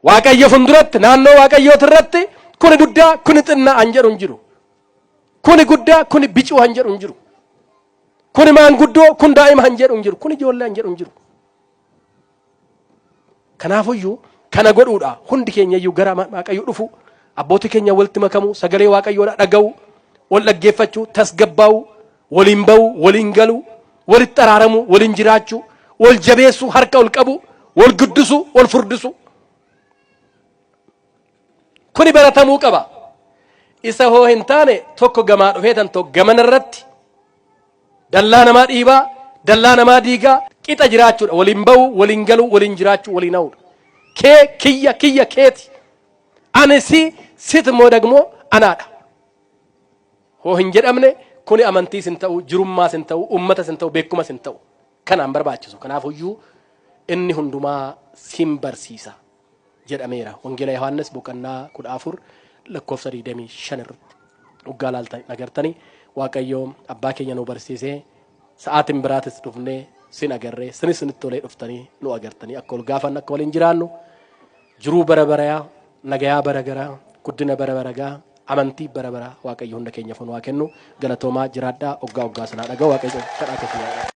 Waaqayyo funduratti, naannoo Waaqayyooti irratti kuni guddaa, kuni xinnaa an jedhu hin jiru. Kuni guddaa, kuni bicuu han jedhu hin jiru. Kuni maanguddoo, kun daa'ima han jedhu hin jiru. Kuni ijoollee han jedhu hin jiru. Kanaafuyyuu kana godhuudha, hundi keenya iyyuu gara Waaqayyoo dhufu, abbootii keenya walitti makamu, sagalee Waaqayyoodha dhaga'u, wal dhaggeeffachuu, tasgabbaa'u, waliin ba'u, waliin galu, walitti araaramu, waliin jiraachuu, wal jabeessuu, harka ol qabu, wal guddisu, wal furdisu. Kuni baratamuu qaba. Isa hoo hin taane, tokko gamaa dhufee tan tokko gamana irratti dallaa namaa dhiibaa, dallaa namaa diigaa, qixa jiraachuudha. Waliin ba'u, waliin galu, waliin jiraachuu, waliin ha'uudha. Kee kiyya, kiyya keeti. Ani si, sit immoo dagmoo anaadha. Hoo hin jedhamne, kuni amantiis hin ta'u, jirummaas hin ta'u, uummatas hin ta'u, beekumas hin ta'u. Kanaan barbaachisu. Kanaafuyyuu inni hundumaa sin barsiisa jedhameera. Wangeela Yohaannis boqonnaa 14 lakkoofsa 25 irratti dhugaa laaltan agartanii, Waaqayyo abbaa keenya nu barsiisee, sa'aatiin biraatis dhufnee sin agarree, sinis sinitti tolee dhuftanii nu agartanii, akka ol gaafannu, akka waliin jiraannu, jiruu bara baraa, nagayaa bara garaa, guddina bara baragaa, amantii bara baraa Waaqayyo hunda keenyaaf nu haa kennu. Galatoomaa, jiraadhaa. Oggaa oggaa sanaa dhaga'u Waaqayyo kadhaa keessa.